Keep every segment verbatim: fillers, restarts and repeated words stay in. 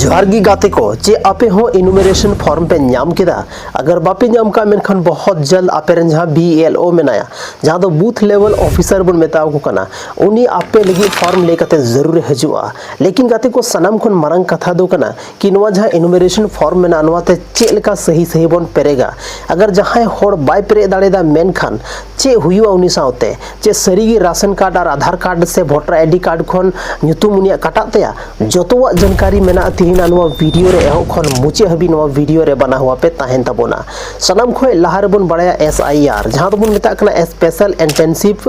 ᱡᱚᱦᱟᱨ ᱜᱮ ᱜᱟᱛᱮ ᱠᱚ, ᱪᱮᱫ ᱟᱯᱮ ᱦᱚᱸ ᱮᱱᱩᱢᱟᱨᱮᱥᱚᱱ ᱯᱷᱚᱨᱢ ᱯᱮ ᱧᱟᱢ ᱠᱮᱫᱟ? ᱟᱜᱟᱨ ᱵᱟᱯᱮ ᱧᱟᱢ ᱠᱟᱜ, ᱢᱮᱱᱠᱷᱟᱱ ᱵᱚᱦᱚᱛ ᱡᱟᱞᱫ ᱟᱯᱮ ᱨᱮᱱ ᱡᱟᱦᱟᱸ ᱵᱤ ᱮᱞ ᱳ ᱢᱮᱱᱟᱭᱟ, ᱡᱟᱦᱟᱸ ᱫᱚ ᱵᱩᱛᱷ ᱞᱮᱵᱮᱞ ᱚᱯᱷᱤᱥᱟᱨ ᱵᱚᱱ ᱢᱮᱛᱟᱣ ᱠᱚ ᱠᱟᱱᱟ, ᱩᱱᱤ ᱟᱯᱮ ᱞᱟᱹᱜᱤᱫ ᱯᱷᱚᱨᱢ ᱞᱟᱹᱭ ᱠᱟᱛᱮ ᱡᱟᱹᱨᱩᱲᱮ ᱦᱤᱡᱩᱜᱼᱟ᱾ ᱞᱮᱠᱤᱱ ᱜᱟᱛᱮ ᱠᱚ, ᱥᱟᱱᱟᱢ ᱠᱷᱚᱱ ᱢᱟᱨᱟᱝ ᱠᱟᱛᱷᱟ ᱫᱚ ᱠᱟᱱᱟ ᱠᱤ ᱱᱚᱣᱟ ᱡᱟᱦᱟᱸ ᱮᱱᱩᱢᱟᱨᱮᱥᱚᱱ ᱯᱷᱚᱨᱢ ᱢᱮᱱᱟᱜᱼᱟ, ᱱᱚᱣᱟ ᱛᱮ ᱪᱮᱫ ᱞᱮᱠᱟ ᱥᱟᱹᱦᱤ ᱥᱟᱹᱦᱤ ᱵᱚᱱ ᱯᱮᱨᱮᱜᱟ᱾ ᱟᱜᱟᱨ ᱡᱟᱦᱟᱸᱭ ᱦᱚᱲ ᱵᱟᱭ ᱯᱮᱨᱮᱡ ᱫᱟᱲᱮᱭᱟᱫᱟ, ᱢᱮᱱᱠᱷᱟᱱ ᱪᱮᱫ ᱦᱩᱭᱩᱜᱼᱟ ᱩᱱᱤ ᱥᱟᱶᱛᱮ? ᱪᱮᱫ ᱥᱟᱹᱨᱤᱜᱮ ᱨᱟᱥᱚᱱ ᱠᱟᱨᱰ ᱟᱨ ᱟᱫᱷᱟᱨ ᱠᱟᱨᱰ ᱥᱮ ᱵᱷᱳᱴᱟᱨ ᱟᱭ ᱰᱤ ᱠᱟᱨᱰ ᱠᱷᱚᱱ ᱧᱩᱛᱩᱢ ᱩᱱᱤᱭᱟᱜ ᱠᱟᱴᱟᱜ ᱛᱟᱭᱟ? ᱡᱚᱛᱚᱣᱟᱜ ᱡᱟᱱᱠᱟᱨᱤ ᱢᱮᱱᱟᱜᱼᱟ ᱛᱤᱦᱤᱧ ᱱᱚᱣᱟ ᱵᱷᱤᱰᱤᱭᱳ ᱨᱮ᱾ ᱮᱦᱚᱵ ᱠᱷᱚᱱ ᱢᱩᱪᱟᱹᱫ ᱦᱟᱹᱵᱤᱡ ᱱᱚᱣᱟ ᱵᱷᱤᱰᱤᱭᱳ ᱨᱮ ᱵᱟᱱᱟ ᱦᱚᱣᱟ ᱯᱮ ᱛᱟᱦᱮᱱ ᱛᱟᱵᱚᱱᱟ᱾ ᱥᱟᱱᱟᱢ ᱠᱷᱚᱱ ᱞᱟᱦᱟ ᱨᱮᱵᱚᱱ ᱵᱟᱲᱟᱭᱟ ᱮᱥ ᱟᱭ ᱟᱨ, ᱡᱟᱦᱟᱸ ᱫᱚᱵᱚᱱ ᱢᱮᱛᱟᱜ ᱠᱟᱱᱟ ᱥᱯᱮᱥᱟᱞ ᱤᱱᱴᱮᱱᱥᱤᱵᱷ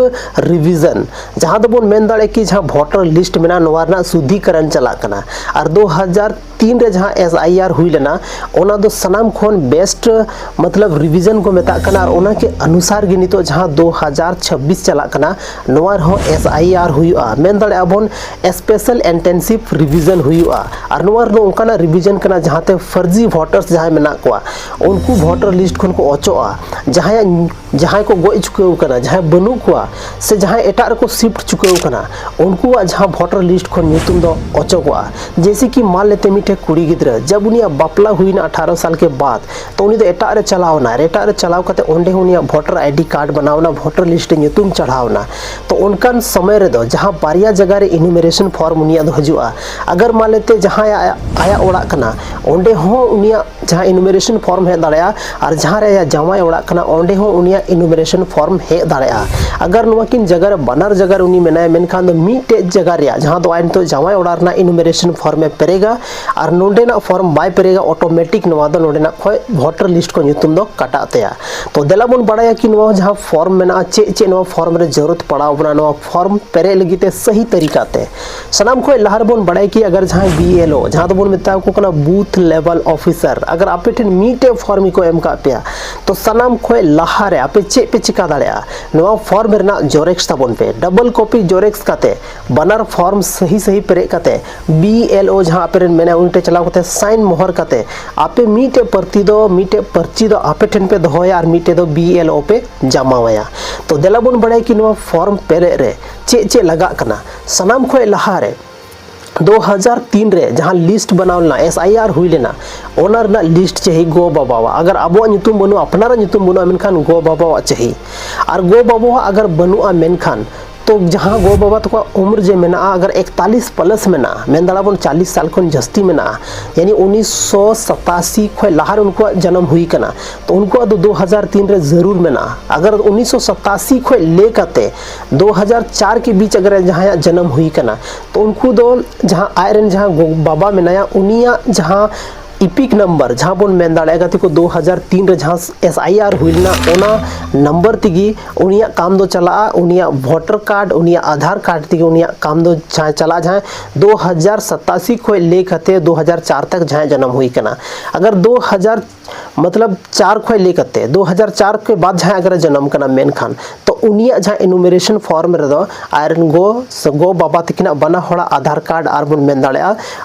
ᱨᱤᱵᱷᱤᱡᱚᱱ, ᱡᱟᱦᱟᱸ ᱫᱚᱵᱚᱱ ᱢᱮᱱ ᱫᱟᱲᱮᱭᱟᱜᱼᱟ ᱠᱤ ᱡᱟᱦᱟᱸ ᱵᱷᱳᱴᱟᱨ ᱞᱤᱥᱴ ᱢᱮᱱᱟᱜᱼᱟ, ᱱᱚᱣᱟ ᱨᱮᱱᱟᱜ ᱥᱩᱫᱷᱤᱠᱚᱨᱚᱱ ᱪᱟᱞᱟᱜ ᱠᱟᱱᱟ᱾ ᱟᱨ ᱫᱩ ᱦᱟᱡᱟᱨ ᱛᱤᱱ ᱨᱮ ᱡᱟᱦᱟᱸ ᱮᱥ ᱟᱭ ᱟᱨ ᱦᱩᱭ ᱞᱮᱱᱟ, ᱚᱱᱟ ᱫᱚ ᱥᱟᱱᱟᱢ ᱠᱷᱚᱱ ᱵᱮᱥᱴ, ᱢᱚᱛᱞᱚᱵ, ᱨᱤᱵᱷᱤᱡᱚᱱ ᱠᱚ ᱢᱮᱛᱟᱜ ᱠᱟᱱᱟ᱾ ᱟᱨ ᱚᱱᱟ ᱜᱮ ᱚᱱᱩᱥᱟᱨ ᱜᱮ ᱱᱤᱛᱚᱜ ᱡᱟᱦᱟᱸ ᱫᱩ ᱦᱟᱡᱟᱨ ᱪᱷᱟᱵᱵᱤᱥ ᱪᱟᱞᱟᱜ ᱠᱟᱱᱟ, ᱱᱚᱣᱟ ᱨᱮᱦᱚᱸ ᱮᱥ ᱟᱭ ᱟᱨ ᱦᱩᱭᱩᱜᱼᱟ, ᱢᱮᱱ ᱫᱟᱲᱮᱭᱟᱜᱼᱟ ᱵᱚᱱ ᱥᱯᱮᱥᱟᱞ ᱤᱱᱴᱮᱱᱥᱤᱵᱷ ᱨᱤᱵᱷᱤᱡᱚᱱ ᱦᱩᱭᱩᱜᱼᱟ᱾ ᱟᱨ ᱱᱚᱣᱟ ᱨᱮᱫᱚ ᱚᱱᱠᱟᱱᱟᱜ ᱨᱤᱵᱷᱤᱡᱚᱱ ᱠᱟᱱᱟ ᱡᱟᱦᱟᱸᱛᱮ ᱯᱷᱟᱨᱡᱤ ᱵᱷᱳᱴᱟᱨᱥ ᱡᱟᱦᱟᱸᱭ ᱢᱮᱱᱟᱜ ᱠᱚᱣᱟ, ᱩᱱᱠᱩ ᱵᱷᱳᱴᱟᱨ ᱞᱤᱥᱴ ᱠᱷᱚᱱ ᱠᱚ ᱚᱪᱚᱜᱼᱟ᱾ ᱡᱟᱦᱟᱸᱭᱟᱜ, ᱡᱟᱦᱟᱸᱭ ᱠᱚ ᱜᱚᱡ ᱪᱩᱠᱟᱹᱣ ᱠᱟᱱᱟ, ᱡᱟᱦᱟᱸᱭ ᱵᱟᱹᱱᱩᱜ ᱠᱚᱣᱟ, ᱥᱮ ᱡᱟᱦᱟᱸᱭ ᱮᱴᱟᱜ ᱨᱮᱠᱚ ᱥᱤᱯᱴ ᱪᱩᱠᱟᱹᱣ ᱠᱟᱱᱟ, ᱩᱱᱠᱩᱣᱟᱜ ᱡᱟᱦᱟᱸ ᱵᱷᱳᱴᱟᱨ ᱞᱤᱥᱴ ᱠᱷᱚᱱ ᱧᱩᱛᱩᱢ ᱫᱚ ᱚᱪᱚᱜᱚᱜᱼᱟ᱾ ᱡᱮᱭᱥᱮ ᱠᱤ ᱢᱟᱱ ᱞᱮᱛᱮ ᱢᱤᱫᱴᱮᱱ ᱠᱩᱲᱤ ᱜᱤᱫᱽᱨᱟᱹ ᱡᱟᱵ ᱩᱱᱤᱭᱟᱜ ᱵᱟᱯᱞᱟ ᱦᱩᱭᱱᱟ ᱟᱴᱷᱟᱨᱚ ᱥᱟᱞ ᱠᱮ ᱵᱟᱫ, ᱛᱚ ᱩᱱᱤ ᱫᱚ ᱮᱴᱟᱜ ᱨᱮ ᱪᱟᱞᱟᱣ ᱮᱱᱟ, ᱟᱨ ᱮᱴᱟᱜ ᱨᱮ ᱪᱟᱞᱟᱣ ᱠᱟᱛᱮ ᱚᱸᱰᱮ ᱦᱚᱸ ᱩᱱᱤᱭᱟᱜ ᱵᱷᱳᱴᱟᱨ ᱟᱭ ᱰᱤ ᱠᱟᱨᱰ ᱵᱮᱱᱟᱣ ᱮᱱᱟ, ᱵᱷᱳᱴᱟᱨ ᱞᱤᱥᱴ ᱨᱮ ᱧᱩᱛᱩᱢ ᱪᱟᱲᱦᱟᱣ ᱮᱱᱟ᱾ ᱛᱚ ᱚᱱᱠᱟᱱ ᱥᱚᱢᱚᱭ ᱨᱮᱫᱚ ᱡᱟᱦᱟᱸ ᱵᱟᱨᱭᱟ ᱡᱟᱭᱜᱟ ᱨᱮ ᱮᱱᱩᱢᱟᱨᱮᱥᱚᱱ ᱯᱷᱚᱨᱢ ᱩᱱᱤᱭᱟᱜ ᱫᱚ ᱦᱤᱡᱩᱜᱼᱟ, ᱟᱜᱟᱨ ᱢᱟᱱ ᱞᱮᱛᱮ ᱡᱟᱦᱟᱸᱭ ᱟᱭᱟᱜ, ᱟᱭᱟᱜ ᱚᱲᱟᱜ ᱠᱟᱱᱟ, ᱚᱸᱰᱮ ᱦᱚᱸ ᱩᱱᱤᱭᱟᱜ ᱡᱟᱦᱟᱸ ᱮᱱᱩᱢᱟᱨᱮᱥᱚᱱ ᱯᱷᱚᱨᱢ ᱦᱮᱡ ᱫᱟᱲᱮᱭᱟᱜᱼᱟ, ᱟᱨ ᱡᱟᱦᱟᱸ ᱨᱮ ᱟᱭᱟᱜ ᱡᱟᱶᱟᱭ ᱚᱲᱟᱜ ᱠᱟᱱᱟ, ᱚᱸᱰᱮ ᱦᱚᱸ ᱩᱱᱤᱭᱟᱜ ᱮᱱᱩᱢᱟᱨᱮᱥᱚᱱ ᱯᱷᱚᱨᱢ ᱦᱮᱡ ᱫᱟᱲᱮᱭᱟᱜᱼᱟ᱾ ᱟᱜᱟᱨ ᱱᱚᱣᱟ ᱠᱤᱱ ᱡᱟᱭᱜᱟ ᱨᱮ, ᱵᱟᱱᱟᱨ ᱡᱟᱭᱜᱟ ᱨᱮ ᱩᱱᱤ ᱢᱮᱱᱟᱭᱟ, ᱢᱮᱱᱠᱷᱟᱱ ᱫᱚ ᱢᱤᱫᱴᱮᱡ ᱡᱟᱭᱜᱟ ᱨᱮᱭᱟᱜ, ᱡᱟᱦᱟᱸ ᱫᱚ ᱟᱡ ᱱᱤᱛᱚᱜ ᱡᱟᱶᱟᱭ ᱚᱲᱟᱜ ᱨᱮᱱᱟᱜ ᱮᱱᱩᱢᱟᱨᱮᱥᱚᱱ ᱯᱷᱚᱨᱢ ᱮ ᱯᱮᱨᱮᱜᱟ ᱟᱨ ᱱᱚᱸᱰᱮᱱᱟᱜ ᱯᱷᱚᱨᱢ ᱵᱟᱭ ᱯᱮᱨᱮᱜᱟ, ᱚᱴᱳᱢᱮᱴᱤᱠ ᱱᱚᱣᱟ ᱫᱚ ᱱᱚᱸᱰᱮᱱᱟᱜ ᱠᱷᱚᱡ ᱵᱷᱳᱴᱟᱨ ᱞᱤᱥᱴ ᱠᱷᱚᱱ ᱧᱩᱛᱩᱢ ᱫᱚ ᱠᱟᱴᱟᱜ ᱛᱟᱭᱟ᱾ ᱛᱚ ᱫᱮᱞᱟ ᱵᱚᱱ ᱵᱟᱲᱟᱭᱟ ᱠᱤ ᱱᱚᱣᱟ ᱡᱟᱦᱟᱸ ᱯᱷᱚᱨᱢ ᱢᱮᱱᱟᱜᱼᱟ, ᱪᱮᱫ ᱪᱮᱫ ᱱᱚᱣᱟ ᱯᱷᱚᱨᱢ ᱨᱮ ᱡᱟᱹᱨᱩᱲ ᱯᱟᱲᱟᱣ ᱵᱚᱱᱟ ᱱᱚᱣᱟ ᱯᱷᱚᱨᱢ ᱯᱮᱨᱮᱡ ᱞᱟᱹᱜᱤᱫ ᱛᱮ ᱥᱟᱹᱦᱤ ᱛᱟᱹᱨᱤᱠᱟ ᱛᱮ᱾ ᱥᱟᱱᱟᱢ ᱠᱷᱚᱱ ᱞᱟᱦᱟ ᱨᱮᱵᱚᱱ ᱵᱟᱲᱟᱭ ᱠᱤ ᱟᱜᱟᱨ ᱡᱟᱦᱟᱸᱭ ᱵᱤ ᱮᱞ ᱳ, ᱡᱟᱦᱟᱸ ᱫᱚᱵᱚᱱ ᱢᱮᱛᱟ ᱠᱚ ᱠᱟᱱᱟ ᱵᱩᱛᱷ ᱞᱮᱵᱮᱞ ᱚᱯᱷᱤᱥᱟᱨ, ᱟᱜᱟᱨ ᱟᱯᱮ ᱴᱷᱮᱱ ᱢᱤᱫᱴᱮᱡ ᱯᱷᱚᱨᱢ ᱜᱮᱠᱚ ᱮᱢ ᱠᱟᱜ ᱯᱮᱭᱟ, ᱛᱚ ᱥᱟᱱᱟᱢ ᱠᱷᱚᱱ ᱞᱟᱦᱟ ᱨᱮ ᱟᱯᱮ ᱪᱮᱫ ᱯᱮ ᱪᱤᱠᱟ ᱫᱟᱲᱮᱭᱟᱜᱼᱟ? ᱱᱚᱣᱟ ᱯᱷᱚᱨᱢ ᱨᱮᱱᱟᱜ ᱡᱮᱨᱚᱠᱥ ᱛᱟᱵᱚᱱ ᱯᱮ, ᱰᱚᱵᱚᱞ ᱠᱚᱯᱤ ᱡᱮᱨᱚᱠᱥ ᱠᱟᱛᱮ, ᱵᱟᱱᱟᱨ ᱯᱷᱚᱨᱢ ᱥᱟᱹᱦᱤ ᱥᱟᱹᱦᱤ ᱯᱮᱨᱮᱡ ᱠᱟᱛᱮ, ᱵᱤ ᱮᱞ ᱳ ᱡᱟᱦᱟᱸ ᱟᱯᱮ ᱨᱮᱱ ᱢᱮᱱᱟᱭᱟ, ᱩᱱᱤ ᱴᱷᱮᱱ ᱪᱟᱞᱟᱣ ᱠᱟᱛᱮ ᱥᱟᱭᱤᱱ ᱢᱚᱦᱚᱨ ᱠᱟᱛᱮ, ᱟᱯᱮ ᱢᱤᱫᱴᱮᱡ ᱯᱟᱹᱨᱛᱤ ᱫᱚ, ᱢᱤᱫᱴᱮᱡ ᱯᱟᱹᱨᱪᱤ ᱫᱚ ᱟᱯᱮ ᱴᱷᱮᱱ ᱯᱮ ᱫᱚᱦᱚᱭᱟ ᱟᱨ ᱢᱤᱫᱴᱮᱡ ᱫᱚ ᱵᱤ ᱮᱞ ᱳ ᱯᱮ ᱡᱟᱢᱟᱣᱟᱭᱟ᱾ ᱛᱚ ᱫᱮᱞᱟ ᱵᱚᱱ ᱵᱟᱲᱟᱭᱟ ᱠᱤ ᱱᱚᱣᱟ ᱯᱷᱚᱨᱢ ᱯᱮᱨᱮᱡ ᱨᱮ ᱪᱮᱫ ᱪᱮᱫ ᱞᱟᱜᱟᱜ ᱠᱟᱱᱟ᱾ ᱥᱟᱱᱟᱢ ᱠᱷᱚᱱ ᱞᱟᱦᱟ ᱨᱮ ᱫᱩ ᱦᱟᱡᱟᱨ ᱛᱤᱱ ᱨᱮ ᱡᱟᱦᱟᱸ ᱞᱤᱥᱴ ᱵᱮᱱᱟᱣ ᱞᱮᱱᱟ, ᱮᱥ ᱟᱭ ᱟᱨ ᱦᱩᱭ ᱞᱮᱱᱟ, ᱚᱱᱟ ᱨᱮᱱᱟᱜ ᱞᱤᱥᱴ ᱪᱟᱹᱦᱤ ᱜᱚ ᱵᱟᱵᱟᱣᱟᱜ᱾ ᱟᱜᱟᱨ ᱟᱵᱚᱣᱟᱜ ᱧᱩᱛᱩᱢ ᱵᱟᱹᱱᱩᱜᱼᱟ, ᱟᱯᱱᱟᱨᱟᱜ ᱧᱩᱛᱩᱢ ᱵᱟᱹᱱᱩᱜᱼᱟ, ᱢᱮᱱᱠᱷᱟᱱ ᱜᱚ ᱵᱟᱵᱟᱣᱟᱜ ᱪᱟᱹᱦᱤ᱾ ᱟᱨ ᱜᱚ ᱵᱟᱵᱟᱣᱟᱜ ᱟᱜᱟᱨ ᱵᱟᱹᱱᱩᱜᱼᱟ, ᱢᱮᱱᱠᱷᱟᱱ ᱛᱚ ᱡᱟᱦᱟᱸ ᱜᱚ ᱵᱟᱵᱟ ᱛᱟᱠᱚᱣᱟᱜ ᱩᱢᱮᱨ ᱡᱮ ᱢᱮᱱᱟᱜᱼᱟ, ᱟᱜᱟᱨ ᱮᱠᱛᱟᱞᱤᱥ ᱯᱞᱟᱥ ᱢᱮᱱᱟᱜᱼᱟ, ᱢᱮᱱ ᱫᱟᱲᱮᱭᱟᱜᱼᱟ ᱵᱚᱱ ᱪᱟᱞᱤᱥ ᱥᱟᱞ ᱠᱷᱚᱱ ᱡᱟᱹᱥᱛᱤ ᱢᱮᱱᱟᱜᱼᱟ, ᱭᱟᱱᱤ ᱩᱱᱤᱥᱥᱚ ᱥᱟᱛᱟᱥᱤ ᱠᱷᱚᱱ ᱞᱟᱦᱟ ᱨᱮ ᱩᱱᱠᱩᱣᱟᱜ ᱡᱟᱱᱟᱢ ᱦᱩᱭ ᱠᱟᱱᱟ, ᱛᱚ ᱩᱱᱠᱩᱣᱟᱜ ᱫᱚ ᱫᱩ ᱦᱟᱡᱟᱨ ᱛᱤᱱ ᱨᱮ ᱡᱟᱹᱨᱩᱲ ᱢᱮᱱᱟᱜᱼᱟ᱾ ᱟᱜᱟᱨ ᱩᱱᱤᱥᱥᱚ ᱥᱟᱛᱟᱥᱤ ᱠᱷᱚᱱ ᱞᱮ ᱠᱟᱛᱮ ᱫᱩ ᱦᱟᱡᱟᱨ ᱪᱟᱨ ᱠᱮ ᱵᱤᱪ ᱟᱜᱟᱨ ᱡᱟᱦᱟᱸᱭᱟᱜ ᱡᱟᱱᱟᱢ ᱦᱩᱭ ᱠᱟᱱᱟ, ᱛᱚ ᱩᱱᱠᱩ ᱫᱚ ᱡᱟᱦᱟᱸ ᱟᱡ ᱨᱮᱱ ᱡᱟᱦᱟᱸ ᱜᱚ-, ᱵᱟᱵᱟ ᱢᱮᱱᱟᱭᱟ, ᱩᱱᱤᱭᱟᱜ ᱡᱟᱦᱟᱸ ᱤᱯᱤᱠ ᱱᱟᱢᱵᱟᱨ, ᱡᱟᱦᱟᱸ ᱵᱚᱱ ᱢᱮᱱ ᱫᱟᱲᱮᱭᱟᱜᱼᱟ ᱜᱟᱛᱮ ᱠᱚ, ᱫᱩ ᱦᱟᱡᱟᱨ ᱛᱤᱱ ᱨᱮ ᱡᱟᱦᱟᱸ ᱮᱥ ᱟᱭ ᱟᱨ ᱦᱩᱭ ᱞᱮᱱᱟ, ᱚᱱᱟ ᱱᱟᱢᱵᱟᱨ ᱛᱮᱜᱮ ᱩᱱᱤᱭᱟᱜ ᱠᱟᱢ ᱫᱚ ᱪᱟᱞᱟᱜᱼᱟ, ᱩᱱᱤᱭᱟᱜ ᱵᱷᱳᱴᱟᱨ ᱠᱟᱨᱰ, ᱩᱱᱤᱭᱟᱜ ᱟᱫᱷᱟᱨ ᱠᱟᱨᱰ ᱛᱮᱜᱮ ᱩᱱᱤᱭᱟᱜ ᱠᱟᱢ ᱫᱚ ᱡᱟᱦᱟᱸ ᱪᱟᱞᱟᱜᱼᱟ, ᱡᱟᱦᱟᱸᱭ ᱫᱩ ᱦᱟᱡᱟᱨ ᱥᱟᱛᱟᱥᱤ ᱠᱷᱚᱱ ᱞᱮ ᱠᱟᱛᱮ ᱫᱩ ᱦᱟᱡᱟᱨ ᱪᱟᱨ ᱛᱟᱠ ᱡᱟᱦᱟᱸᱭ ᱡᱟᱱᱟᱢ ᱦᱩᱭ ᱠᱟᱱᱟ᱾ ᱟᱜᱟᱨ ᱫᱩ ᱦᱟᱡᱟᱨ ᱢᱚᱛᱞᱚᱵ ᱪᱟᱨ ᱠᱷᱚᱱ ᱞᱮ ᱠᱟᱛᱮ ᱫᱩ ᱦᱟᱡᱟᱨ ᱪᱟᱨ ᱠᱷᱚᱱ ᱵᱟᱫ ᱡᱟᱦᱟᱸᱭ ᱟᱜᱟᱨ ᱡᱟᱱᱟᱢ ᱠᱟᱱᱟ, ᱢᱮᱱᱠᱷᱟᱱ ᱛᱚ ᱩᱱᱤᱭᱟᱜ ᱡᱟᱦᱟᱸ ᱮᱱᱩᱢᱟᱨᱮᱥᱚᱱ ᱯᱷᱚᱨᱢ ᱨᱮᱫᱚ ᱟᱡ ᱨᱮᱱ ᱜᱚ ᱥᱮ ᱜᱚ ᱵᱟᱵᱟ ᱛᱟᱹᱠᱤᱱᱟᱜ ᱵᱟᱱᱟ ᱦᱚᱲᱟᱜ ᱟᱫᱷᱟᱨ ᱠᱟᱨᱰ ᱟᱨ ᱵᱚᱱ ᱢᱮᱱ ᱫᱟᱲᱮᱭᱟᱜᱼᱟ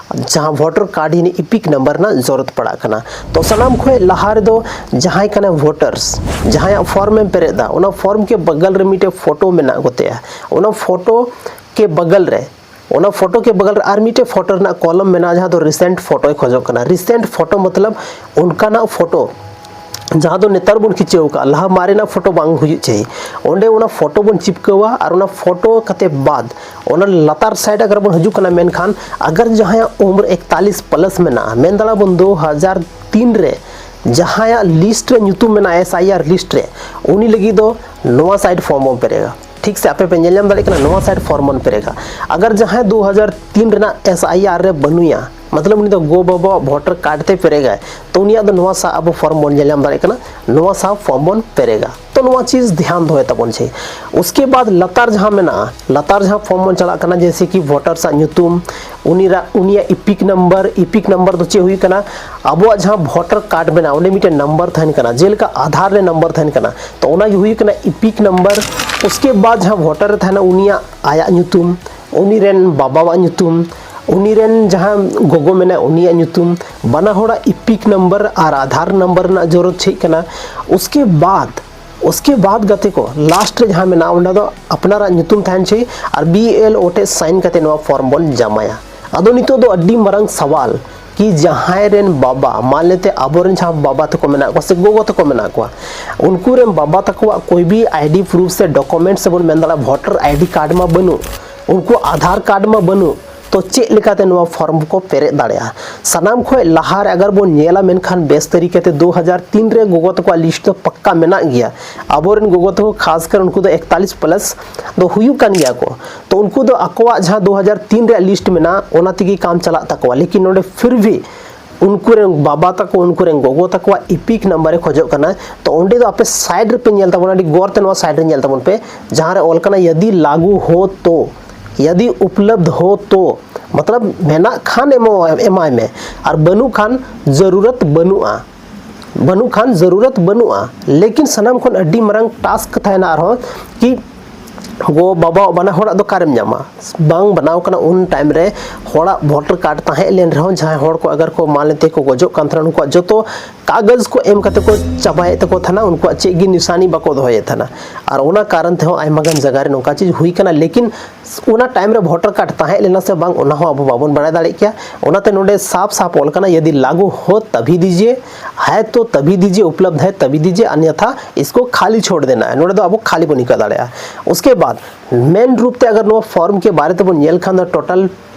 ᱡᱟᱦᱟᱸ ᱵᱷᱳᱴᱟᱨ ᱠᱟᱨᱰ, ᱭᱟᱱᱤ ᱤᱯᱤᱠ ᱱᱟᱢᱵᱟᱨ ᱨᱮᱱᱟᱜ ᱡᱚᱨᱩᱨᱟᱛ ᱯᱟᱲᱟᱜ ᱠᱟᱱᱟ᱾ ᱛᱚ ᱥᱟᱱᱟᱢ ᱠᱷᱚᱱ ᱞᱟᱦᱟ ᱨᱮᱫᱚ ᱡᱟᱦᱟᱸᱭ ᱠᱟᱱᱟᱭ ᱵᱷᱳᱴᱟᱨᱥ, ᱡᱟᱦᱟᱸᱭᱟᱜ ᱯᱷᱚᱨᱢ ᱮᱢ ᱯᱮᱨᱮᱡ ᱮᱫᱟ, ᱚᱱᱟ ᱯᱷᱚᱨᱢ ᱠᱮ ᱵᱟᱜᱟᱞ ᱨᱮ ᱢᱤᱫᱴᱮᱡ ᱯᱷᱳᱴᱳ ᱢᱮᱱᱟᱜ ᱠᱚᱛᱮᱭᱟ, ᱚᱱᱟ ᱯᱷᱳᱴᱳ ᱠᱮ ᱵᱟᱜᱟᱞ ᱨᱮ ᱚᱱᱟ ᱯᱷᱳᱴᱳ ᱠᱮ ᱵᱟᱜᱟᱞ ᱨᱮ ᱟᱨ ᱢᱤᱫᱴᱮᱡ ᱯᱷᱳᱴᱳ ᱨᱮᱱᱟᱜ ᱠᱚᱞᱚᱢ ᱢᱮᱱᱟᱜᱼᱟ, ᱡᱟᱦᱟᱸ ᱫᱚ ᱨᱤᱥᱮᱱᱴ ᱯᱷᱳᱴᱳᱭ ᱠᱷᱚᱡᱚᱜ ᱠᱟᱱᱟ᱾ ᱨᱤᱥᱮᱱᱴ ᱯᱷᱳᱴᱳ ᱢᱚᱛᱞᱚᱵ ᱚᱱᱠᱟᱱᱟᱜ ᱯᱷᱳᱴᱳ ᱡᱟᱦᱟᱸ ᱫᱚ ᱱᱮᱛᱟᱨ ᱵᱚᱱ ᱠᱷᱤᱪᱟᱹᱣ ᱠᱟᱜᱼᱟ, ᱞᱟᱦᱟ ᱢᱟᱨᱮᱱᱟᱜ ᱯᱷᱳᱴᱳ ᱵᱟᱝ ᱦᱩᱭᱩᱜ ᱪᱟᱹᱦᱤ᱾ ᱚᱸᱰᱮ ᱚᱱᱟ ᱯᱷᱳᱴᱳ ᱵᱚᱱ ᱪᱤᱯᱠᱟᱹᱣᱟ ᱟᱨ ᱚᱱᱟ ᱯᱷᱳᱴᱳ ᱠᱟᱛᱮ ᱵᱟᱫ ᱚᱱᱟ ᱞᱟᱛᱟᱨ ᱥᱟᱭᱤᱰ ᱟᱜᱟᱨ ᱵᱚᱱ ᱦᱤᱡᱩᱜ ᱠᱟᱱᱟ, ᱢᱮᱱᱠᱷᱟᱱ ᱟᱜᱟᱨ ᱡᱟᱦᱟᱸᱭᱟᱜ ᱩᱢᱨ ᱮᱠᱛᱟᱞᱤᱥ ᱯᱞᱟᱥ ᱢᱮᱱᱟᱜᱼᱟ, ᱢᱮᱱ ᱫᱟᱲᱮᱭᱟᱜᱼᱟ ᱵᱚᱱ ᱫᱩ ᱦᱟᱡᱟᱨ ᱛᱤᱱ ᱨᱮ ᱡᱟᱦᱟᱸᱭᱟᱜ ᱞᱤᱥᱴ ᱨᱮ ᱧᱩᱛᱩᱢ ᱢᱮᱱᱟᱜᱼᱟ, ᱮᱥ ᱟᱭ ᱟᱨ ᱞᱤᱥᱴ ᱨᱮ, ᱩᱱᱤ ᱞᱟᱹᱜᱤᱫ ᱫᱚ ᱱᱚᱣᱟ ᱥᱟᱭᱤᱰ ᱯᱷᱚᱨᱢ ᱵᱚᱱ ᱯᱮᱨᱮᱡᱟ᱾ ᱴᱷᱤᱠ ᱥᱮ ᱟᱯᱮ ᱯᱮ ᱧᱮᱞ ᱧᱟᱢ ᱫᱟᱲᱮᱭᱟᱜ ᱠᱟᱱᱟ, ᱱᱚᱣᱟ ᱥᱟᱭᱤᱰ ᱯᱷᱚᱨᱢ ᱵᱚᱱ ᱯᱮᱨᱮᱡᱟ᱾ ᱟᱜᱟᱨ ᱡᱟᱦᱟᱸᱭ ᱫᱩ ᱦᱟᱡᱟᱨ ᱛᱤᱱ ᱨᱮᱱᱟᱜ ᱮᱥ ᱟᱭ ᱟᱨ ᱨᱮ ᱵᱟᱹᱱᱩᱭᱟ, ᱢᱚᱛᱞᱚᱵ ᱩᱱᱤ ᱫᱚ ᱜᱚ ᱵᱟᱵᱟᱣᱟᱜ ᱵᱷᱳᱴᱟᱨ ᱠᱟᱨᱰ ᱛᱮ ᱯᱮᱨᱮᱡᱟᱭ, ᱛᱚ ᱩᱱᱤᱭᱟᱜ ᱫᱚ ᱱᱚᱣᱟ ᱥᱟ ᱟᱵᱚ ᱯᱷᱚᱨᱢ ᱵᱚᱱ ᱧᱮᱞ ᱧᱟᱢ ᱫᱟᱲᱮᱭᱟᱜ ᱠᱟᱱᱟ, ᱱᱚᱣᱟ ᱥᱟ ᱯᱷᱚᱨᱢ ᱵᱚᱱ ᱯᱮᱨᱮᱡᱟ᱾ ᱛᱚ ᱱᱚᱣᱟ ᱪᱤᱡᱽ ᱫᱷᱮᱭᱟᱱ ᱫᱚᱦᱚᱭ ᱛᱟᱵᱚᱱ ᱪᱟᱹᱦᱤ᱾ ᱩᱥᱠᱮ ᱵᱟᱫ ᱞᱟᱛᱟᱨ ᱡᱟᱦᱟᱸ ᱢᱮᱱᱟᱜᱼᱟ, ᱞᱟᱛᱟᱨ ᱡᱟᱦᱟᱸ ᱯᱷᱚᱨᱢ ᱵᱚᱱ ᱪᱟᱞᱟᱜ ᱠᱟᱱᱟ, ᱡᱮᱭᱥᱮ ᱠᱤ ᱵᱷᱳᱴᱟᱨᱥ ᱟᱜ ᱧᱩᱛᱩᱢ, ᱩᱱᱤ ᱨᱟ-, ᱩᱱᱤᱭᱟᱜ ᱤᱯᱤᱠ ᱱᱟᱢᱵᱟᱨ, ᱤᱯᱤᱠ ᱱᱟᱢᱵᱟᱨ ᱫᱚ ᱪᱮᱫ ᱦᱩᱭᱩᱜ ᱠᱟᱱᱟ? ᱟᱵᱚᱣᱟᱜ ᱡᱟᱦᱟᱸ ᱵᱷᱳᱴᱟᱨ ᱠᱟᱨᱰ ᱢᱮᱱᱟᱜᱼᱟ, ᱚᱸᱰᱮ ᱢᱤᱫᱴᱮᱱ ᱱᱟᱢᱵᱟᱨ ᱛᱟᱦᱮᱱ ᱠᱟᱱᱟ, ᱡᱮᱞᱮᱠᱟ ᱟᱫᱷᱟᱨ ᱨᱮ ᱱᱟᱢᱵᱟᱨ ᱛᱟᱦᱮᱱ ᱠᱟᱱᱟ, ᱛᱚ ᱚᱱᱟ ᱜᱮ ᱦᱩᱭᱩᱜ ᱠᱟᱱᱟ ᱤᱯᱤᱠ ᱱᱟᱢᱵᱟᱨ᱾ ᱩᱥᱠᱮ ᱵᱟᱫ ᱡᱟᱦᱟᱸ ᱵᱷᱳᱴᱟᱨ ᱨᱮ ᱛᱟᱦᱮᱱᱟ, ᱩᱱᱤᱭᱟᱜ, ᱟᱭᱟᱜ ᱧᱩᱛᱩᱢ, ᱩᱱᱤ ᱨᱮᱱ ᱵᱟᱵᱟᱣᱟᱜ ᱧᱩᱛᱩᱢ, ᱩᱱᱤ ᱨᱮᱱ ᱡᱟᱦᱟᱸ ᱜᱚᱜᱚ ᱢᱮᱱᱟᱭ, ᱩᱱᱤᱭᱟᱜ ᱧᱩᱛᱩᱢ, ᱵᱟᱱᱟ ᱦᱚᱲᱟᱜ ᱤᱯᱤᱠ ᱱᱟᱢᱵᱟᱨ ᱟᱨ ᱟᱫᱷᱟᱨ ᱱᱟᱢᱵᱟᱨ ᱨᱮᱱᱟᱜ ᱡᱚᱨᱩᱨᱟᱛ ᱪᱮᱫ ᱠᱟᱱᱟ᱾ ᱩᱥᱠᱮ ᱵᱟᱫ, ᱩᱥᱠᱮ ᱵᱟᱫ ᱜᱟᱛᱮ ᱠᱚ, ᱞᱟᱥᱴ ᱨᱮ ᱡᱟᱦᱟᱸ ᱢᱮᱱᱟᱜᱼᱟ, ᱚᱸᱰᱮ ᱫᱚ ᱟᱯᱱᱟᱨᱟᱜ ᱧᱩᱛᱩᱢ ᱛᱟᱦᱮᱱ ᱪᱟᱹᱦᱤ ᱟᱨ ᱵᱤ ᱮᱞ ᱳ ᱴᱷᱮᱡ ᱥᱟᱭᱤᱱ ᱠᱟᱛᱮ ᱱᱚᱣᱟ ᱯᱷᱚᱨᱢ ᱵᱚᱱ ᱡᱟᱢᱟᱭᱟ᱾ ᱟᱫᱚ ᱱᱤᱛᱚᱜ ᱫᱚ ᱟᱹᱰᱤ ᱢᱟᱨᱟᱝ ᱥᱟᱣᱟᱞ ᱠᱤ ᱡᱟᱦᱟᱸᱭ ᱨᱮᱱ ᱵᱟᱵᱟ, ᱢᱟᱱ ᱞᱮᱛᱮ ᱟᱵᱚᱨᱮᱱ ᱡᱟᱦᱟᱸ ᱵᱟᱵᱟ ᱛᱟᱠᱚ ᱢᱮᱱᱟᱜ ᱠᱚᱣᱟ ᱥᱮ ᱜᱚᱜᱚ ᱛᱟᱠᱚ ᱢᱮᱱᱟᱜ ᱠᱚᱣᱟ, ᱩᱱᱠᱩ ᱨᱮᱱ ᱵᱟᱵᱟ ᱛᱟᱠᱚᱣᱟᱜ ᱠᱚᱭ ᱵᱤ ᱟᱭᱰᱤ ᱯᱨᱩᱯᱷ ᱥᱮ ᱰᱚᱠᱩᱢᱮᱱᱴ ᱥᱮ ᱵᱚᱱ ᱢᱮᱱ ᱫᱟᱲᱮᱭᱟᱜᱼᱟ ᱵᱷᱳᱴᱟᱨ ᱟᱭᱰᱤ ᱠᱟᱨᱰ ᱢᱟ ᱵᱟᱹᱱᱩᱜ, ᱩᱱᱠᱩ ᱟᱫᱷᱟᱨ ᱠᱟᱨᱰ ᱢᱟ ᱵᱟᱹᱱᱩᱜ, ᱛᱚ ᱪᱮᱫ ᱞᱮᱠᱟᱛᱮ ᱱᱚᱣᱟ ᱯᱷᱚᱨᱢ ᱠᱚ ᱯᱮᱨᱮᱡ ᱫᱟᱲᱮᱭᱟᱜᱼᱟ? ᱥᱟᱱᱟᱢ ᱠᱷᱚᱱ ᱞᱟᱦᱟ ᱨᱮ ᱟᱜᱟᱨ ᱵᱚᱱ ᱧᱮᱞᱟ ᱢᱮᱱᱠᱷᱟᱱ ᱵᱮᱥ ᱛᱟᱹᱨᱤᱠᱟᱛᱮ ᱫᱩ ᱦᱟᱡᱟᱨ ᱛᱤᱱ ᱨᱮ ᱜᱚᱜᱚ ᱛᱟᱠᱚᱣᱟᱜ ᱞᱤᱥᱴ ᱫᱚ ᱯᱟᱠᱠᱟ ᱢᱮᱱᱟᱜ ᱜᱮᱭᱟ᱾ ᱟᱵᱚᱨᱮᱱ ᱜᱚᱜᱚ ᱛᱟᱠᱚ ᱠᱷᱟᱥ ᱠᱟᱨ ᱩᱱᱠᱩ ᱫᱚ ᱮᱠᱛᱟᱞᱤᱥ ᱯᱞᱟᱥ ᱫᱚ ᱦᱩᱭᱩᱜ ᱠᱟᱱ ᱜᱮᱭᱟ ᱠᱚ᱾ ᱛᱚ ᱩᱱᱠᱩ ᱫᱚ ᱟᱠᱚᱣᱟᱜ ᱡᱟᱦᱟᱸ ᱫᱩ ᱦᱟᱡᱟᱨ ᱛᱤᱱ ᱨᱮᱭᱟᱜ ᱞᱤᱥᱴ ᱢᱮᱱᱟᱜᱼᱟ, ᱚᱱᱟ ᱛᱮᱜᱮ ᱠᱟᱢ ᱪᱟᱞᱟᱜ ᱛᱟᱠᱚᱣᱟ, ᱞᱮᱠᱤᱱ ᱱᱚᱰᱮ ᱯᱷᱤᱨ ᱵᱷᱤ ᱩᱱᱠᱩ ᱨᱮᱱ ᱵᱟᱵᱟ ᱛᱟᱠᱚ, ᱩᱱᱠᱩ ᱨᱮᱱ ᱜᱚᱜᱚ ᱛᱟᱠᱚᱣᱟᱜ ᱤᱯᱤᱠ ᱱᱟᱢᱵᱟᱨ ᱮ ᱠᱷᱚᱡᱚᱜ ᱠᱟᱱᱟ᱾ ᱛᱚ ᱚᱸᱰᱮ ᱫᱚ ᱟᱯᱮ ᱥᱟᱭᱤᱰ ᱨᱮᱯᱮ ᱧᱮᱞ ᱛᱟᱵᱚᱱᱟ, ᱟᱹᱰᱤ ᱜᱚᱨ ᱛᱮ ᱱᱚᱣᱟ ᱥᱟᱭᱤᱰ ᱨᱮ ᱧᱮᱞ ᱛᱟᱵᱚᱱ ᱯᱮ, ᱡᱟᱦᱟᱸ ᱨᱮ ᱚᱞ ᱠᱟᱱᱟ ᱭᱟᱫᱤ ᱞᱟᱜᱩ ᱦᱳ ᱛᱚ, ᱭᱟᱫᱤ ᱩᱯᱞᱚᱵᱫᱷ ᱦᱳ ᱛᱚ, ᱢᱚᱛᱞᱚᱵ ᱢᱮᱱᱟᱜ ᱠᱷᱟᱱ ᱮᱢᱚ-, ᱮᱢᱟᱭ ᱢᱮ, ᱟᱨ ᱵᱟᱹᱱᱩᱜ ᱠᱷᱟᱱ ᱡᱟᱹᱨᱩᱨᱟᱛ ᱵᱟᱹᱱᱩᱜᱼᱟ, ᱵᱟᱹᱱᱩᱜ ᱠᱷᱟᱱ ᱡᱟᱹᱨᱩᱨᱟᱛ ᱵᱟᱹᱱᱩᱜᱼᱟ᱾ ᱞᱮᱠᱤᱱ ᱥᱟᱱᱟᱢ ᱠᱷᱚᱱ ᱟᱹᱰᱤ ᱢᱟᱨᱟᱝ ᱴᱟᱥᱠ ᱛᱟᱦᱮᱱᱟ ᱟᱨᱦᱚᱸ ᱠᱤ ᱜᱚ ᱵᱟᱵᱟ ᱵᱟᱱᱟ ᱦᱚᱲᱟᱜ ᱫᱚ ᱚᱠᱟᱨᱮᱢ ᱧᱟᱢᱟ? ᱵᱟᱝ ᱵᱮᱱᱟᱣ ᱠᱟᱱᱟ ᱩᱱ ᱴᱟᱭᱤᱢ ᱨᱮ ᱦᱚᱲᱟᱜ ᱵᱷᱳᱴᱟᱨ ᱠᱟᱨᱰ ᱛᱟᱦᱮᱸ ᱞᱮᱱ ᱨᱮᱦᱚᱸ, ᱡᱟᱦᱟᱸᱭ ᱦᱚᱲ ᱠᱚ ᱟᱜᱟᱨ ᱠᱚ ᱢᱟᱱ ᱞᱮᱛᱮ ᱠᱚ ᱜᱚᱡᱚᱜ ᱠᱟᱱ ᱛᱟᱦᱮᱱᱟ, ᱩᱱᱠᱩᱣᱟᱜ ᱡᱚᱛᱚ ᱠᱟᱜᱚᱡᱽ ᱠᱚ ᱮᱢ ᱠᱟᱛᱮ ᱠᱚ ᱪᱟᱵᱟᱭᱮᱫ ᱛᱟᱠᱚ ᱛᱟᱦᱮᱱᱟ, ᱩᱱᱠᱩᱣᱟᱜ ᱪᱮᱫ ᱜᱮ ᱱᱤᱥᱟᱱᱤ ᱵᱟᱠᱚ ᱫᱚᱦᱚᱭᱮᱫ ᱛᱟᱦᱮᱱᱟ᱾ ᱟᱨ ᱚᱱᱟ ᱠᱟᱨᱚᱱ ᱛᱮᱦᱚᱸ ᱟᱭᱢᱟ ᱜᱟᱱ ᱡᱟᱭᱜᱟ ᱨᱮ ᱱᱚᱝᱠᱟ ᱪᱤᱡᱽ ᱦᱩᱭ ᱠᱟᱱᱟ᱾ ᱞᱮᱠᱤᱱ ᱚᱱᱟ ᱴᱟᱭᱤᱢ ᱨᱮ ᱵᱷᱳᱴᱟᱨ ᱠᱟᱨᱰ ᱛᱟᱦᱮᱸ ᱞᱮᱱᱟ ᱥᱮ ᱵᱟᱝ, ᱚᱱᱟ ᱦᱚᱸ ᱟᱵᱚ ᱵᱟᱵᱚᱱ ᱵᱟᱲᱟᱭ ᱫᱟᱲᱮᱭᱟᱜ ᱠᱮᱭᱟ᱾ ᱚᱱᱟᱛᱮ ᱱᱚᱰᱮ ᱥᱟᱯ ᱥᱟᱯ ᱚᱞ ᱠᱟᱱᱟ, ᱭᱟᱫᱤ ᱞᱟᱜᱩ ᱦᱳ ᱛᱟᱵᱷᱤ ᱫᱤᱡᱤᱭᱮ, ᱦᱟᱭ ᱛᱚ ᱛᱟᱵᱷᱤ ᱫᱤᱡᱤᱭᱮ, ᱩᱯᱞᱚᱵᱫᱷ ᱦᱟᱭ ᱛᱟᱵᱷᱤ ᱫᱤᱡᱤᱭᱮ, ᱟᱱᱭᱟᱛᱷᱟ ᱤᱥᱠᱳ ᱠᱷᱟᱞᱤ ᱪᱷᱳᱲ ᱫᱮᱱᱟ ᱦᱟᱭ᱾ ᱱᱚᱰᱮ ᱫᱚ ᱟᱵᱚ ᱠᱷᱟᱞᱤ ᱵᱚᱱ ᱤᱠᱟᱹ ᱫᱟᱲᱮᱭᱟᱜᱼᱟ᱾ ᱩᱥᱠᱮ ᱵᱟᱫ ᱢᱮᱱ ᱨᱩᱯ ᱛᱮ ᱟᱜᱟᱨ ᱱᱚᱣᱟ ᱯᱷᱚᱨᱢ ᱠᱮ ᱵᱟᱨᱮ ᱛᱮᱵᱚᱱ ᱧᱮᱞ ᱠᱷᱟᱱ ᱫᱚ ᱴᱳᱴᱟᱞ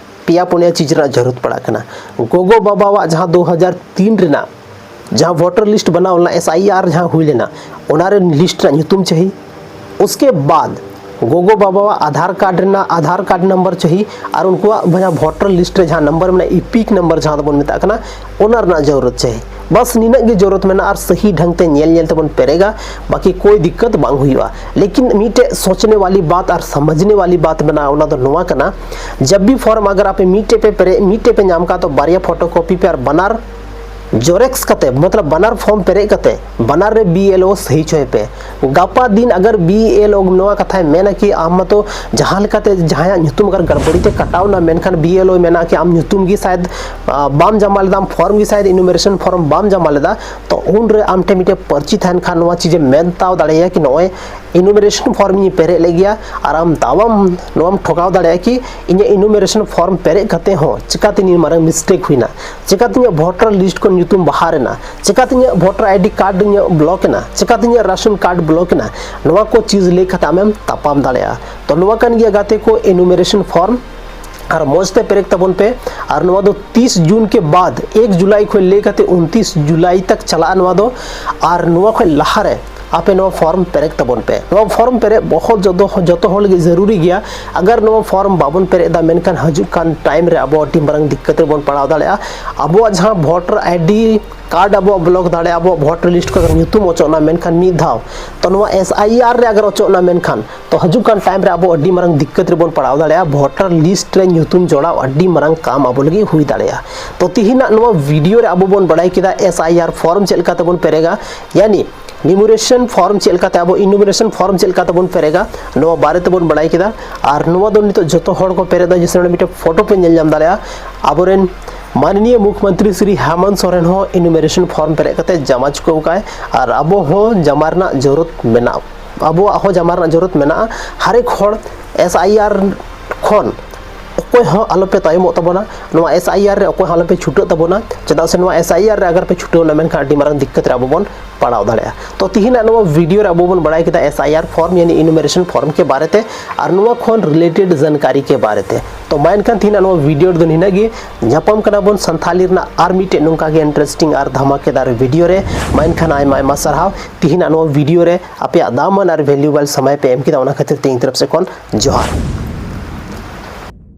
ᱯᱮᱭᱟ ᱯᱩᱱᱭᱟ ᱪᱤᱡᱽ ᱨᱮᱱᱟᱜ ᱡᱟᱹᱨᱩᱲ ᱯᱟᱲᱟᱜ ᱠᱟᱱᱟ᱾ ᱜᱚᱜᱚ ᱵᱟᱵᱟᱣᱟᱜ ᱡᱟᱦᱟᱸ ᱫᱩ ᱦᱟᱡᱟᱨ ᱛᱤᱱ ᱨᱮᱱᱟᱜ ᱡᱟᱦᱟᱸ ᱵᱷᱳᱴᱟᱨ ᱞᱤᱥᱴ ᱵᱮᱱᱟᱣ ᱞᱮᱱᱟ, ᱮᱥ ᱟᱭ ᱟᱨ ᱡᱟᱦᱟᱸ ᱦᱩᱭ ᱞᱮᱱᱟ, ᱚᱱᱟ ᱨᱮᱱ ᱞᱤᱥᱴ ᱨᱮᱱᱟᱜ ᱧᱩᱛᱩᱢ ᱪᱟᱹᱦᱤ᱾ ᱩᱥᱠᱮ ᱵᱟᱫ ᱜᱚᱜᱚ ᱵᱟᱵᱟᱣᱟᱜ ᱟᱫᱷᱟᱨ ᱠᱟᱨᱰ ᱨᱮᱱᱟᱜ ᱟᱫᱷᱟᱨ ᱠᱟᱨᱰ ᱱᱟᱢᱵᱟᱨ ᱪᱟᱹᱦᱤ ᱟᱨ ᱩᱱᱠᱩᱣᱟᱜ ᱡᱟᱦᱟᱸ ᱵᱷᱳᱴᱟᱨ ᱞᱤᱥᱴ ᱨᱮ ᱡᱟᱦᱟᱸ ᱱᱟᱢᱵᱟᱨ ᱢᱮᱱᱟᱜᱼᱟ, ᱤᱯᱤᱠ ᱱᱟᱢᱵᱟᱨ ᱡᱟᱦᱟᱸ ᱫᱚᱵᱚᱱ ᱢᱮᱛᱟᱜ ᱠᱟᱱᱟ, ᱚᱱᱟ ᱨᱮᱱᱟᱜ ᱡᱟᱹᱨᱩᱲ ᱪᱟᱹᱦᱤ᱾ ᱵᱟᱥ ᱱᱤᱱᱟᱹᱜ ᱜᱮ ᱡᱟᱹᱨᱩᱲ ᱢᱮᱱᱟᱜᱼᱟ ᱟᱨ ᱥᱟᱹᱦᱤ ᱰᱷᱟᱝ ᱛᱮ ᱧᱮᱞ ᱧᱮᱞ ᱛᱮᱵᱚᱱ ᱯᱮᱨᱮᱜᱟ, ᱵᱟᱠᱤ ᱠᱳᱭ ᱫᱤᱠᱠᱟᱛ ᱵᱟᱝ ᱦᱩᱭᱩᱜᱼᱟ᱾ ᱞᱮᱠᱤᱱ ᱢᱤᱫᱴᱮᱡ ᱥᱳᱪᱱᱮ ᱣᱟᱞᱤ ᱵᱟᱛ ᱟᱨ ᱥᱟᱢᱟᱡᱽᱱᱮ ᱣᱟᱞᱤ ᱵᱟᱛ ᱢᱮᱱᱟᱜᱼᱟ, ᱚᱱᱟ ᱫᱚ ᱱᱚᱣᱟ ᱠᱟᱱᱟ, ᱡᱟᱵ ᱵᱷᱤ ᱯᱷᱚᱨᱢ ᱟᱜᱟᱨ ᱟᱯᱮ ᱢᱤᱫᱴᱮᱡ ᱯᱮ ᱯᱮᱨᱮᱡ, ᱢᱤᱫᱴᱮᱡ ᱯᱮ ᱧᱟᱢ ᱠᱟᱜ, ᱛᱚ ᱵᱟᱨᱭᱟ ᱯᱷᱳᱴᱳ ᱠᱚᱯᱤ ᱯᱮ ᱟᱨ ᱵᱟᱱᱟᱨ ᱡᱮᱨᱚᱠᱥ ᱠᱟᱛᱮ, ᱢᱚᱛᱞᱚᱵ ᱵᱟᱱᱟᱨ ᱯᱷᱚᱨᱢ ᱯᱮᱨᱮᱡ ᱠᱟᱛᱮ ᱵᱟᱱᱟᱨ ᱨᱮ ᱵᱤ ᱮᱞ ᱳ ᱥᱟᱹᱦᱤ ᱦᱚᱪᱚᱭ ᱯᱮ᱾ ᱜᱟᱯᱟ ᱫᱤᱱ ᱟᱜᱟᱨ ᱵᱤ ᱮᱞ ᱳ ᱱᱚᱣᱟ ᱠᱟᱛᱷᱟᱭ ᱢᱮᱱᱟ ᱠᱤ ᱟᱢ ᱢᱟᱛᱚ ᱡᱟᱦᱟᱸ ᱞᱮᱠᱟᱛᱮ ᱡᱟᱦᱟᱸᱭᱟᱜ ᱧᱩᱛᱩᱢ ᱟᱜᱟᱨ ᱜᱟᱲᱵᱚᱲᱤ ᱛᱮ ᱠᱟᱴᱟᱣ ᱮᱱᱟ, ᱢᱮᱱᱠᱷᱟᱱ ᱵᱤ ᱮᱞ ᱳ ᱢᱮᱱᱟ ᱠᱤ ᱟᱢ ᱧᱩᱛᱩᱢ ᱜᱮ ᱥᱟᱭᱮᱫ, ᱟ, ᱵᱟᱢ ᱡᱟᱢᱟ ᱞᱮᱫᱟ, ᱟᱢ ᱯᱷᱚᱨᱢ ᱜᱮ ᱥᱟᱭᱮᱫ ᱤᱱᱩᱢᱟᱨᱮᱥᱚᱱ ᱯᱷᱚᱨᱢ ᱵᱟᱢ ᱡᱟᱢᱟ ᱞᱮᱫᱟ, ᱛᱚ ᱩᱱᱨᱮ ᱟᱢ ᱴᱷᱮᱱ ᱢᱤᱫᱴᱮᱱ ᱯᱟᱹᱨᱪᱤ ᱛᱟᱦᱮᱱ ᱠᱷᱟᱱ ᱱᱚᱣᱟ ᱪᱤᱡᱮ ᱢᱮᱱ ᱛᱟᱣ ᱫᱟᱲᱮᱭᱟᱜᱼᱟ ᱠᱤ ᱱᱚᱜᱼᱚᱭ ᱤᱱᱩᱢᱟᱨᱮᱥᱚᱱ ᱯᱷᱚᱨᱢ ᱤᱧ ᱯᱮᱨᱮᱡ ᱞᱮᱫ ᱜᱮᱭᱟ, ᱟᱨ ᱟᱢ ᱫᱟᱣᱟᱢ ᱱᱚᱣᱟᱢ ᱴᱷᱚᱠᱟᱣ ᱫᱟᱲᱮᱭᱟᱜᱼᱟ ᱠᱤ ᱤᱧᱟᱹᱜ ᱤᱱᱩᱢᱟᱨᱮᱥᱚᱱ ᱯᱷᱚᱨᱢ ᱯᱮᱨᱮᱡ ᱠᱟᱛᱮ ᱦᱚᱸ ᱪᱤᱠᱟᱹᱛᱮ ᱱᱤᱱ ᱢᱟᱨᱟᱝ ᱢᱤᱥᱴᱮᱠ ᱦᱩᱭᱱᱟ, ᱪᱤᱠᱟᱹᱛᱮ ᱤᱧᱟᱹᱜ ᱵᱷᱳᱴᱟᱨ ᱞᱤᱥᱴ ᱠᱷᱚᱱ ᱧᱩᱛᱩᱢ ᱵᱟᱦᱟᱨ ᱮᱱᱟ, ᱪᱤᱠᱟᱹᱛᱮ ᱤᱧᱟᱹᱜ ᱵᱷᱳᱴᱟᱨ ᱟᱭᱰᱤ ᱠᱟᱨᱰ ᱤᱧᱟᱹᱜ ᱵᱞᱚᱠ ᱮᱱᱟ, ᱪᱤᱠᱟᱹᱛᱮ ᱤᱧᱟᱹᱜ ᱨᱟᱥᱚᱱ ᱠᱟᱨᱰ ᱵᱞᱚᱠ ᱮᱱᱟ, ᱱᱚᱣᱟ ᱠᱚ ᱪᱤᱡᱽ ᱞᱟᱹᱭ ᱠᱟᱛᱮ ᱟᱢᱮᱢ ᱛᱟᱯᱟᱢ ᱫᱟᱲᱮᱭᱟᱜᱼᱟ᱾ ᱛᱚ ᱱᱚᱣᱟ ᱠᱟᱱ ᱜᱮᱭᱟ ᱜᱟᱛᱮ ᱠᱚ ᱤᱱᱩᱢᱟᱨᱮᱥᱚᱱ ᱯᱷᱚᱨᱢ᱾ ᱟᱨ ᱢᱚᱡᱽ ᱛᱮ ᱯᱮᱨᱮᱡ ᱛᱟᱵᱚᱱ ᱯᱮ᱾ ᱟᱨ ᱱᱚᱣᱟ ᱫᱚ ᱛᱤᱥ ᱡᱩᱱ ᱠᱮ ᱵᱟᱫ, ᱮᱠ ᱡᱩᱞᱟᱭ ᱠᱷᱚᱱ ᱞᱟᱹᱭ ᱠᱟᱛᱮ ᱩᱱᱛᱤᱥ ᱡᱩᱞᱟᱭ ᱛᱟᱠ ᱪᱟᱞᱟᱜᱼᱟ ᱱᱚᱣᱟ ᱫᱚ᱾ ᱟᱨ ᱱᱚᱣᱟ ᱠᱷᱚᱱ ᱞᱟᱦᱟᱨᱮ ᱟᱯᱮ ᱱᱚᱣᱟ ᱯᱷᱚᱨᱢ ᱯᱮᱨᱮᱡ ᱛᱟᱵᱚᱱ ᱯᱮ᱾ ᱱᱚᱣᱟ ᱯᱷᱚᱨᱢ ᱯᱮᱨᱮᱡ ᱵᱚᱦᱚᱛ ᱡᱚᱛᱚ, ᱡᱚᱛᱚ ᱦᱚᱲ ᱞᱟᱹᱜᱤᱫ ᱡᱟᱹᱨᱩᱨᱤ ᱜᱮᱭᱟ᱾ ᱟᱜᱟᱨ ᱱᱚᱣᱟ ᱯᱷᱚᱨᱢ ᱵᱟᱵᱚᱱ ᱯᱮᱨᱮᱡ ᱮᱫᱟ, ᱢᱮᱱᱠᱷᱟᱱ ᱦᱤᱡᱩᱜ ᱠᱟᱱ ᱴᱟᱭᱤᱢ ᱨᱮ ᱟᱵᱚ ᱟᱹᱰᱤ ᱢᱟᱨᱟᱝ ᱫᱤᱠᱠᱟᱛ ᱨᱮᱵᱚᱱ ᱯᱟᱲᱟᱣ ᱫᱟᱲᱮᱭᱟᱜᱼᱟ᱾ ᱟᱵᱚᱣᱟᱜ ᱡᱟᱦᱟᱸ ᱵᱷᱳᱴᱟᱨ ᱟᱭᱰᱤ ᱠᱟᱨᱰ ᱟᱵᱚᱣᱟᱜ ᱵᱞᱚᱠ ᱫᱟᱲᱮᱭᱟᱜᱼᱟ, ᱟᱵᱚᱣᱟᱜ ᱵᱷᱳᱴᱟᱨ ᱞᱤᱥᱴ ᱠᱷᱚᱱ ᱧᱩᱛᱩᱢ ᱚᱪᱚᱜ ᱮᱱᱟ, ᱢᱮᱱᱠᱷᱟᱱ ᱢᱤᱫ ᱫᱷᱟᱣ ᱛᱚ ᱱᱚᱣᱟ ᱮᱥ ᱟᱭ ᱟᱨ ᱨᱮ ᱟᱜᱟᱨ ᱚᱪᱚᱜ ᱮᱱᱟ, ᱢᱮᱱᱠᱷᱟᱱ ᱛᱚ ᱦᱤᱡᱩᱜ ᱠᱟᱱ ᱴᱟᱭᱤᱢ ᱨᱮ ᱟᱵᱚ ᱟᱹᱰᱤ ᱢᱟᱨᱟᱝ ᱫᱤᱠᱠᱟᱛ ᱨᱮᱵᱚᱱ ᱯᱟᱲᱟᱣ ᱫᱟᱲᱮᱭᱟᱜᱼᱟ ᱵᱷᱳᱴᱟᱨ ᱞᱤᱥᱴ ᱨᱮ ᱧᱩᱛᱩᱢ ᱡᱚᱲᱟᱣ ᱟᱹᱰᱤ ᱢᱟᱨᱟᱝ ᱠᱟᱢ ᱟᱵᱚ ᱞᱟᱹᱜᱤᱫ ᱦᱩᱭ ᱫᱟᱲᱮᱭᱟᱜᱼᱟ᱾ ᱛᱚ ᱛᱤᱦᱤᱧᱟᱜ ᱱᱚᱣᱟ ᱵᱷᱤᱰᱤᱭᱳ ᱨᱮ ᱟᱵᱚ ᱵᱚᱱ ᱵᱟᱲᱟᱭ ᱠᱮᱫᱟ ᱮᱥ ᱟᱭ ᱟᱨ ᱯᱷᱚᱨᱢ ᱪᱮᱫ ᱞᱮᱠᱟ ᱛᱮᱵᱚᱱ ᱯᱮᱨᱮᱜᱟ, ᱭᱟᱱᱤ ᱱᱤᱢᱩᱨᱮᱥᱚᱱ ᱯᱷᱚᱨᱢ ᱪᱮᱫ ᱞᱮᱠᱟᱛᱮ ᱟᱵᱚ ᱤᱱᱩᱢᱟᱨᱮᱥᱚᱱ ᱯᱷᱚᱨᱢ ᱪᱮᱫ ᱞᱮᱠᱟ ᱛᱮᱵᱚᱱ ᱯᱮᱨᱮᱜᱟ, ᱱᱚᱣᱟ ᱵᱟᱨᱮ ᱛᱮᱵᱚᱱ ᱵᱟᱲᱟᱭ ᱠᱮᱫᱟ᱾ ᱟᱨ ᱱᱚᱣᱟ ᱫᱚ ᱱᱤᱛᱚᱜ ᱡᱚᱛᱚ ᱦᱚᱲ ᱠᱚ ᱯᱮᱨᱮᱡ ᱮᱫᱟ, ᱡᱮᱥᱮ ᱱᱚᱰᱮ ᱢᱤᱫᱴᱮᱱ ᱯᱷᱳᱴᱳ ᱯᱮ ᱧᱮᱞ ᱧᱟᱢ ᱫᱟᱲᱮᱭᱟᱜᱼᱟ᱾ ᱟᱵᱚᱨᱮᱱ ᱢᱟᱱᱱᱤᱭᱚ ᱢᱩᱠᱷᱭᱚᱢᱚᱱᱛᱨᱤ ᱥᱨᱤ ᱦᱮᱢᱚᱱᱛ ᱥᱚᱨᱮᱱ ᱦᱚᱸ ᱤᱱᱩᱢᱟᱨᱮᱥᱚᱱ ᱯᱷᱚᱨᱢ ᱯᱮᱨᱮᱡ ᱠᱟᱛᱮ ᱡᱟᱢᱟ ᱪᱩᱠᱟᱹᱣ ᱠᱟᱜᱼᱟᱭ᱾ ᱟᱨ ᱟᱵᱚ ᱦᱚᱸ ᱡᱟᱢᱟ ᱨᱮᱱᱟᱜ ᱡᱚᱨᱩᱨᱟᱛ ᱢᱮᱱᱟᱜᱼᱟ, ᱟᱵᱚᱣᱟᱜ ᱦᱚᱸ ᱡᱟᱢᱟ ᱨᱮᱱᱟᱜ ᱡᱚᱨᱩᱨᱟᱛ ᱢᱮᱱᱟᱜᱼᱟ᱾ ᱦᱟᱨ ᱮᱠ ᱦᱚᱲ ᱮᱥ ᱟᱭ ᱟᱨ ᱠᱷᱚᱱ ᱚᱠᱚᱭ ᱦᱚᱸ ᱟᱞᱚᱯᱮ ᱛᱟᱭᱚᱢᱚᱜ ᱛᱟᱵᱚᱱᱟ, ᱱᱚᱣᱟ ᱮᱥ ᱟᱭ ᱟᱨ ᱨᱮ ᱚᱠᱚᱭ ᱦᱚᱸ ᱟᱞᱚᱯᱮ ᱪᱷᱩᱴᱟᱹᱜ ᱛᱟᱵᱚᱱᱟ᱾ ᱪᱮᱫᱟᱜ ᱥᱮ ᱱᱚᱣᱟ ᱮᱥ ᱟᱭ ᱟᱨ ᱨᱮ ᱟᱜᱟᱨ ᱯᱮ ᱪᱷᱩᱴᱟᱹᱣ ᱮᱱᱟ, ᱢᱮᱱᱠᱷᱟᱱ ᱟᱹᱰᱤ ᱢᱟᱨᱟᱝ ᱫᱤᱠᱠᱟᱛ ᱨᱮ ᱟᱵᱚ ᱵᱚᱱ ᱯᱟᱲᱟᱣ ᱫᱟᱲᱮᱭᱟᱜᱼᱟ᱾ ᱛᱚ ᱛᱤᱦᱤᱧᱟᱜ ᱱᱚᱣᱟ ᱵᱷᱤᱰᱤᱭᱳ ᱨᱮ ᱟᱵᱚ ᱵᱚᱱ ᱵᱟᱲᱟᱭ ᱠᱮᱫᱟ ᱮᱥ ᱟᱭ ᱟᱨ ᱯᱷᱚᱨᱢ ᱭᱟᱱᱤ ᱤᱱᱩᱢᱟᱨᱮᱥᱚᱱ ᱯᱷᱚᱨᱢ ᱠᱮ ᱵᱟᱨᱮ ᱛᱮ ᱟᱨ ᱱᱚᱣᱟ ᱠᱷᱚᱱ ᱨᱤᱞᱮᱴᱮᱰ ᱡᱟᱱᱠᱟᱨᱤ ᱠᱮ ᱵᱟᱨᱮ ᱛᱮ᱾ ᱛᱚ ᱢᱟ ᱮᱱᱠᱷᱟᱱ ᱛᱤᱦᱤᱧᱟᱜ ᱱᱚᱣᱟ ᱵᱷᱤᱰᱤᱭᱳ ᱨᱮᱫᱚ ᱱᱤᱱᱟᱹᱜ ᱜᱮ᱾ ᱧᱟᱯᱟᱢ ᱠᱟᱱᱟ ᱵᱚᱱ ᱥᱟᱱᱛᱷᱟᱞᱤ ᱨᱮᱱᱟᱜ ᱟᱨ ᱢᱤᱫᱴᱮᱡ ᱱᱚᱝᱠᱟ ᱜᱮ ᱤᱱᱴᱟᱨᱮᱥᱴᱤᱝ ᱟᱨ ᱫᱷᱟᱢᱟᱠᱮᱫᱟᱨ ᱵᱷᱤᱰᱤᱭᱳ ᱨᱮ᱾ ᱢᱟ ᱮᱱᱠᱷᱟᱱ ᱟᱭᱢᱟ ᱟᱭᱢᱟ ᱥᱟᱨᱦᱟᱣ ᱛᱤᱦᱤᱧᱟᱜ ᱱᱚᱣᱟ ᱵᱷᱤᱰᱤᱭᱳ ᱨᱮ ᱟᱯᱮᱭᱟᱜ ᱫᱟᱢᱟᱱ ᱟᱨ ᱵᱷᱮᱞᱩᱭᱮᱵᱚᱞ ᱥᱚᱢᱚᱭ ᱯᱮ ᱮᱢ ᱠᱮᱫᱟ, ᱚᱱᱟ ᱠᱷᱟᱹᱛᱤᱨ ᱛᱮ ᱤᱧ ᱛᱚᱨᱚᱯ ᱥᱮᱫ ᱠᱷᱚᱱ ᱡᱚᱦᱟᱨ᱾